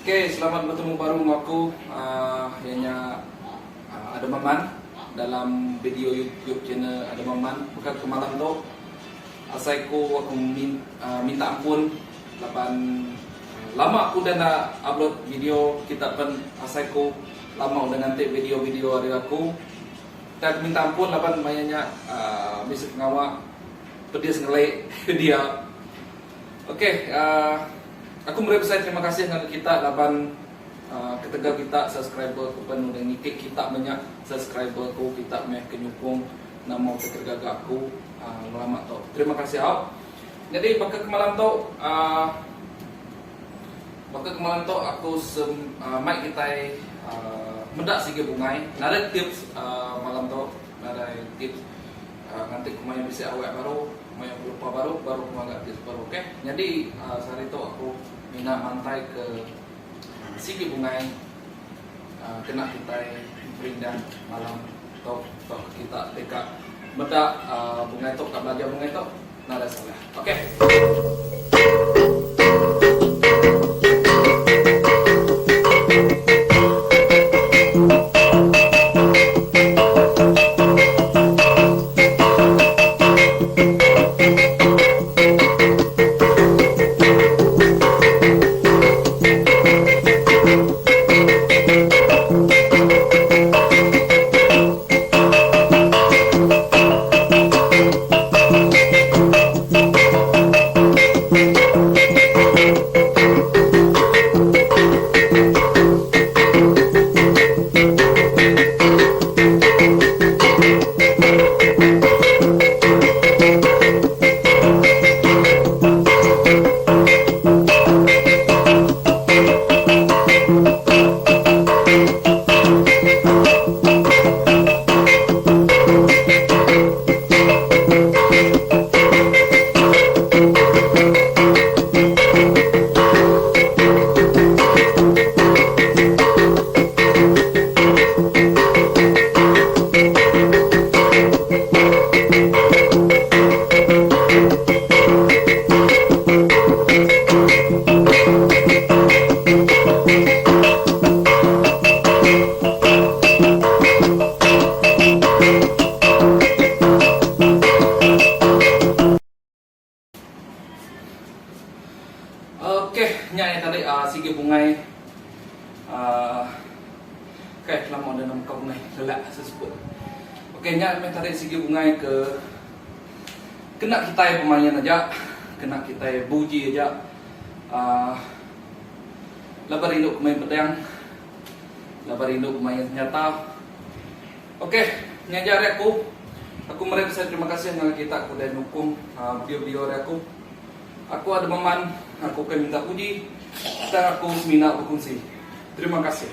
Okay, selamat betemu baru enggau aku uh, iya nya uh, Adam Aman dalam video YouTube channel Adam Aman. Baka ke malam tu asai ku aku min, uh, minta ampun laban uh, lama aku udah enda upload video kita pen asai ku lama udah nganti video-video ari aku. Tang aku minta ampun laban maya nya uh, bisi pengawa pedis ngelai dia. Ok aku meri besai terima kasih ngagai kita laban ketegal kita subscriber ku pen udah ngiti kita meh nya subscriber ku kita meh ke nyukung nama utai ke digaga aku ngelama tu. Terima kasih au. Nyadi baka ke malam tu baka ke malam tu aku mai kitai meda sigi bungai nadai tips malam tu nadai tips nganti ku maya bisi awak baru. Maya belupa baru, baru ku ngaga tips baru ok. Nyadi sehari tu aku mina mantai ke sigi bungai kena kitai berindang malam tu tauka kita deka meda bungai tu ka belajar bungai tu nadai salah ok. Ok nya iya tadi sigi bungai uhh kai lama udah nemu ka bungai lelak sesebut. Ok nya meh tadi sigi bungai ke kena kitai bemain aja kena kitai beuji aja uhh laban rindu ke main pedang laban rindu ke main senjata. Ok nya aja ari aku. Aku meri besai terima kasih ngagai kita ke udah nyukung video-video ari aku. Aku ada meman, aku ukai minta puji, tang aku semina bekunsi. Terima kasih.